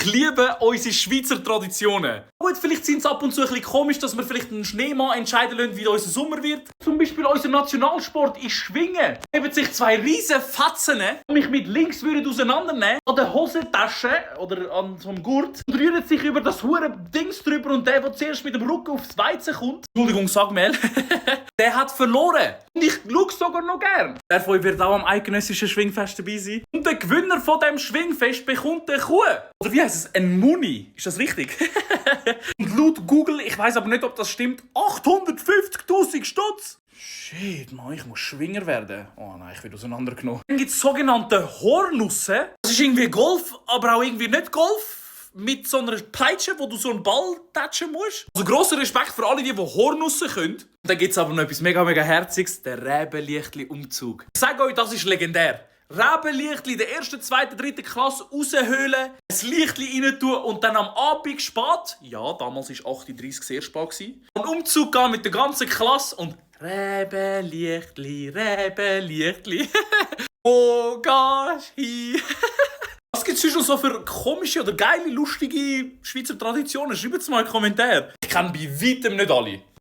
Ich liebe unsere Schweizer Traditionen. Gut, vielleicht sind es ab und zu ein bisschen komisch, dass wir vielleicht einen Schneemann entscheiden lassen, wie unser Sommer wird. Zum Beispiel unser Nationalsport ist Schwingen. Da haben sich zwei riesen Fetzen, die mich mit links auseinandernehmen an der Hosentasche oder an so einem Gurt und rühren sich über das hure Dings drüber und der zuerst mit dem Rücken aufs Weizen kommt, Entschuldigung, sag mal, der hat verloren. Und ich schaue sogar noch gern. Der von euch wird auch am eidgenössischen Schwingfest dabei sein. Und der Gewinner von diesem Schwingfest bekommt eine Kuh. Oder wie heisst es? Ein Muni. Ist das richtig? Und laut Google, ich weiss aber nicht, ob das stimmt, 850'000 Stutz. Shit, Mann, ich muss Schwinger werden. Oh nein, ich werde auseinandergenommen. Dann gibt es sogenannte Hornussen. Das ist irgendwie Golf, aber auch irgendwie nicht Golf. Mit so einer Peitsche, wo du so einen Ball tätschen musst. Also grosser Respekt für alle, die Hornussen können. Und dann gibt es aber noch etwas mega Herziges, der Rebenlichtli-Umzug. Ich sage euch, das ist legendär. Rebenlichtli in der 1., 2., 3. Klasse raushöhlen, ein Lichtli rein tun und dann am Abend spät, ja, damals war 8:30 Uhr sehr spät, einen Umzug gehen mit der ganzen Klasse und Rebenlichtli, Rebenlichtli, wo gehst du hin? Was gibt es schon so für komische oder geile, lustige Schweizer Traditionen? Schreibt es mal in die Kommentare. Ich kenne bei weitem nicht alle.